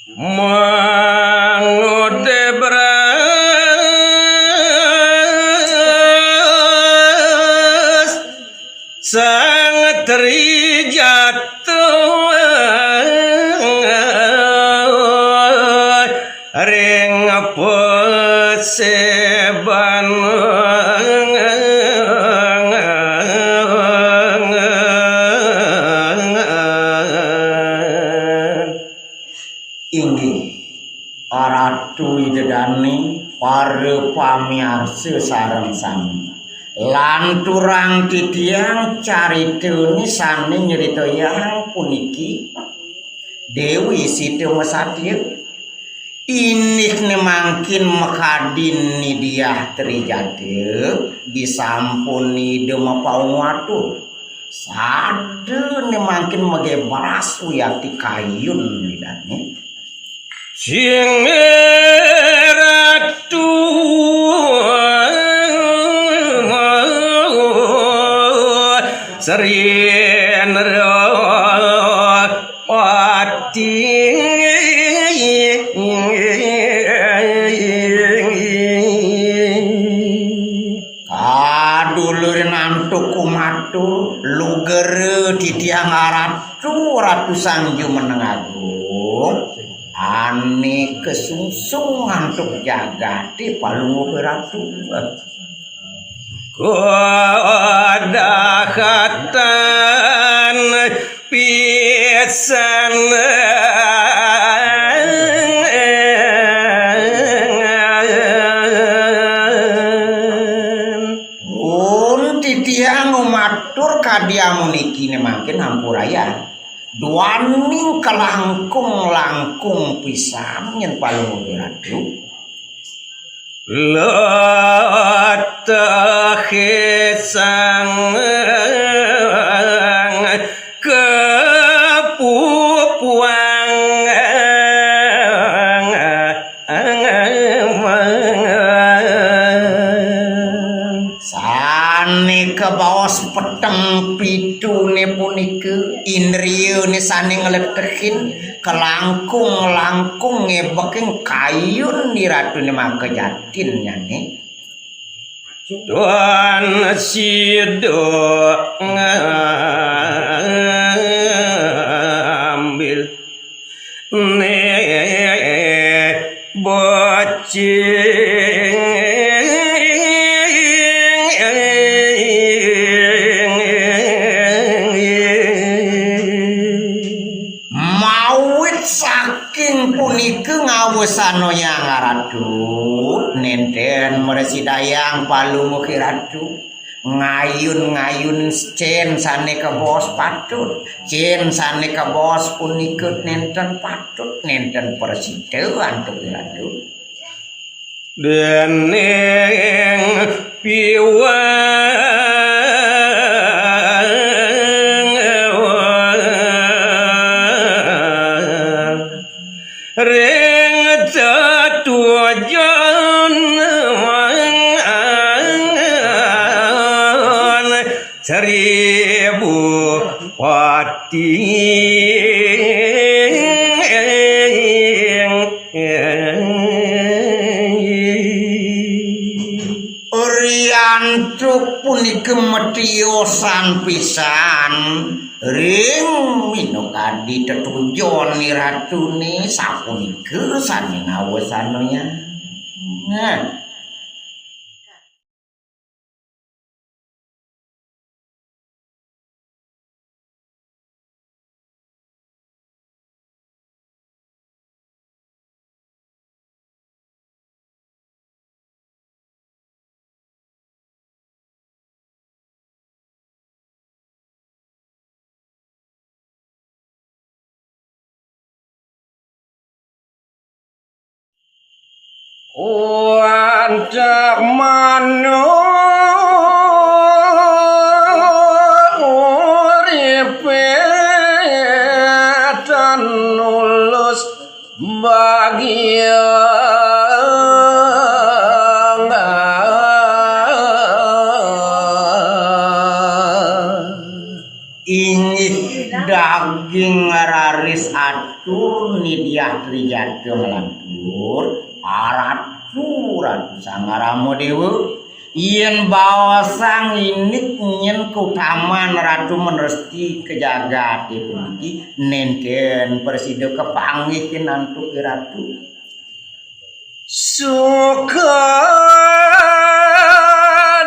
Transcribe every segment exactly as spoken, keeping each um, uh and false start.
Mangudé bras Sang Trijatun ring paséban. Inggih, Ratu Ida Dané, para pamiarsa sareng sami. Lanturang titiang caritané sané nyritayang puniki, Déwi Sita Masatya. Indik né mangkin makadin Ni Diah Trijatha disampun Ida mapaungu atur. Sada né mangkin magé bras wiakti kayun Ida Dané. Sing Ratu Sri Indrawati. Kadulurin antuk kumatur, lugra titiang Ratu, Ratu Sang Jumeneng Agung, ané kasungsung antuk jagaté Palungguh Ratu. Kadahatan pisan. Pun titiang ngumatur kadi amuniki né mangkin, hampurayang. Duaning kalangkung-langkung pisan nyén Palungguh Ratu. Letehé sang kapupuang. Sané kabaos peteng pituné punika, indriyané sané ngletehin, kalangkung-langkung ngébeking kayun Ni Ratuné makajatin nyané. Tuan sida ngambil né bocing. Mawit saking punika ngawesanayang Ratu, nénten mrasidayang Palungguh Ratu ngayun-ngayun cén sané kabaos patut, cén sané kabaos punika nénten patut, nénten prasida antuk Ratu. Déning piwang ring tetujon Seribu Pati. Riantuk punika matiosan pisan ring minakadi tetujon Ni Ratuné, sapunika sané ngawesanayang. Nah. Wancak manuk uripé tan nulus bagian. Inggih, Daging raris atur Ni Diah Trijatha nglantur, aratu, Ratu Sang Rama Dewa. Yén baosang indik nyén kautaman Ratu manresti ka jagaté puniki, nénten prasida kapanggih antuk Ratu. Suka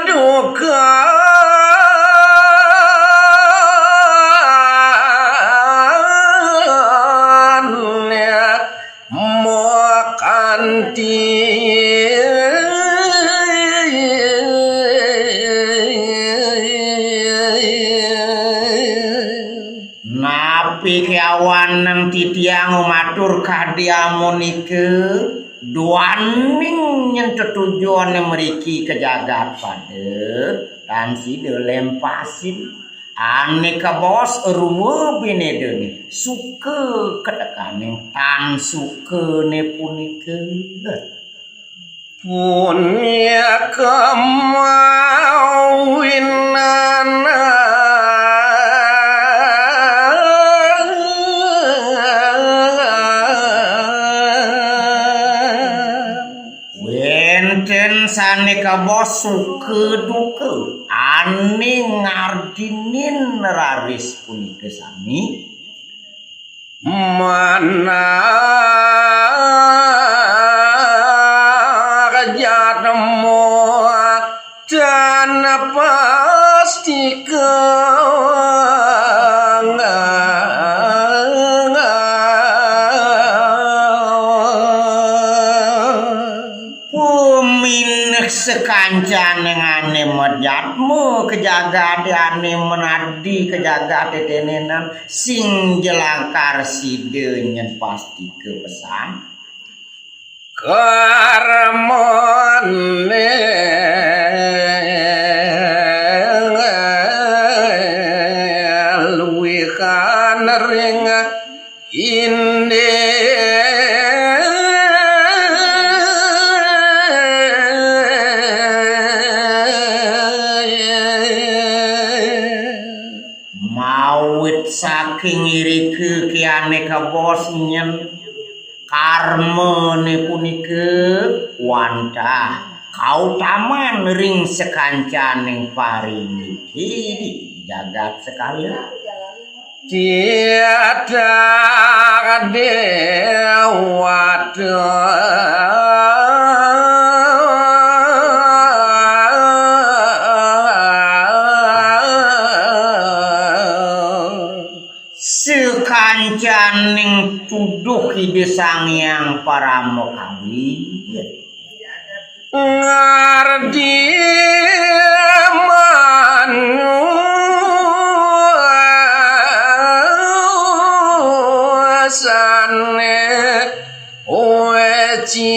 duka makanti. Napi kéwanten titiang matur kadi amunika, duaning nyén tetujoné mriki ka jagat pada, tan sida lempasin. Ané kabaos rwa binédané, suka katekaning tan sukané punika. Punika mawinan wénten sané kabaos suka duka, ané ngardinin raris punika sami. Manah jatmu tan pastika. Puminih sakancaning ané majatma ka jagaté, ané manadi ka jagaté tenenan, sing ja lakar sida nyén pastika pesan. Karmané luwihan ring indik. Mawit saking irika kiané kabaos nyén karmané punika wantah kautaman ring sakancaning parindik di jagat sekala. Tiada dewata. Sakancaning tuduh Ida Sang Hyang Parama Kawi. Ngardi manusané wéci.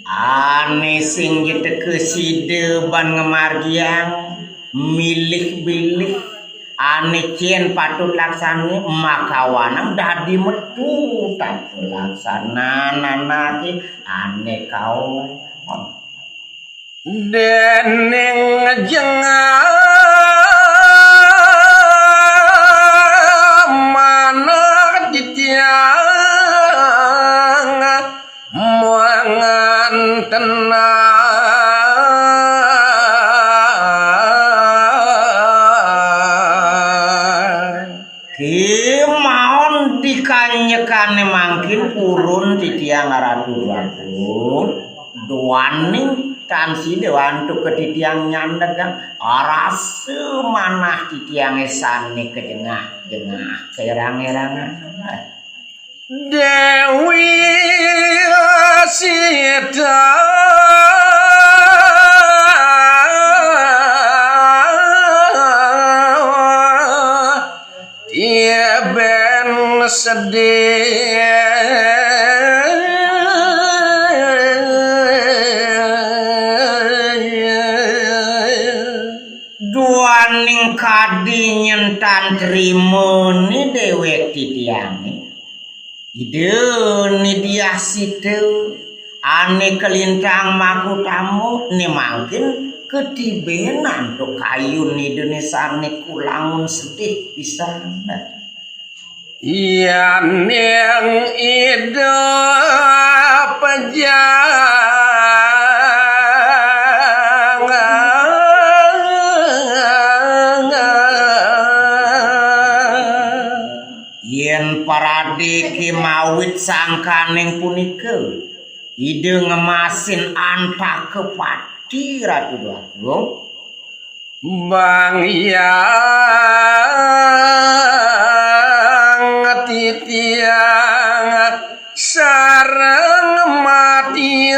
Ané sing ja teka sida ban ngamargiang milih-bilih ané cén patut laksana, makawanang dadi metu tanpa laksana anaké ané kaon. Déning jengah manah titiang mangan tenang. Kémaon di kanyekané mangkin purun titiang Ratu Agung, duaning tan sida antuk ka titiang nyandegang, rasa manah titiangé sané kajengah-jengah, kaérang-érangan. Déwi Sita tiben sedih. Duaning kadi nyén tan trima ni déwék titiangé. Ida ni diah sida ane kalintang makutama ne mangkin katibena antuk kayun Ida ne sane kulangun sedih pisan. Yaning Ida pejang. Yen paradike mawit sangkaning punika, Ida ngemasin antaka pati, Ratu Déwa Agung. Bang Hyang titiang sareng mati.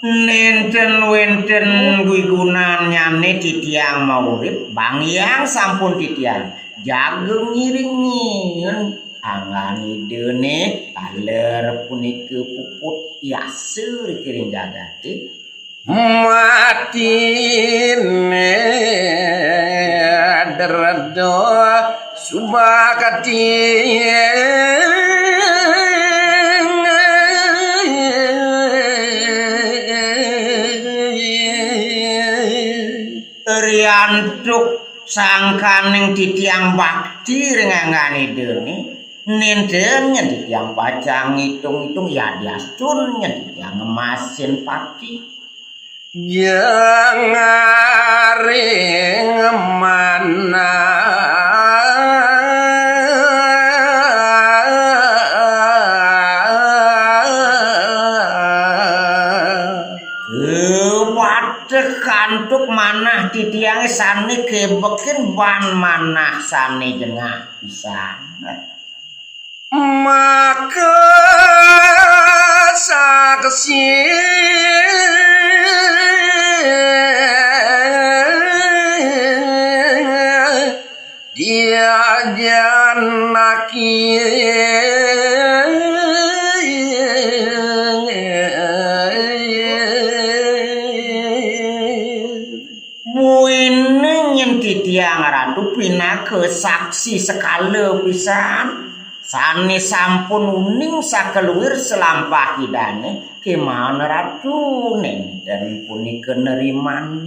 Nenten wenten guigunannyane titiang maurip, Bang Hyang sampun titiang jaga ngiringin anggan Idane taler punika puput yasa rikiring jagate. Matine dreda subakti. Riantuk sangkaning titiang bakti ring anggan Idane, nenten nyen titiang pacang ngitung-itung, yadiastun nyen titiang ngemasin pati. Jangaring manah. Kepatek antuk manah titiange sane kebekin ban manah sane jengah pisan. Maka saksi dia janaki. Buina nyen titiang Ratu pinaka saksi sekala pisan, sane sampun uning sakaluir salampah Idane, kemawon Ratu nenten punika neriman.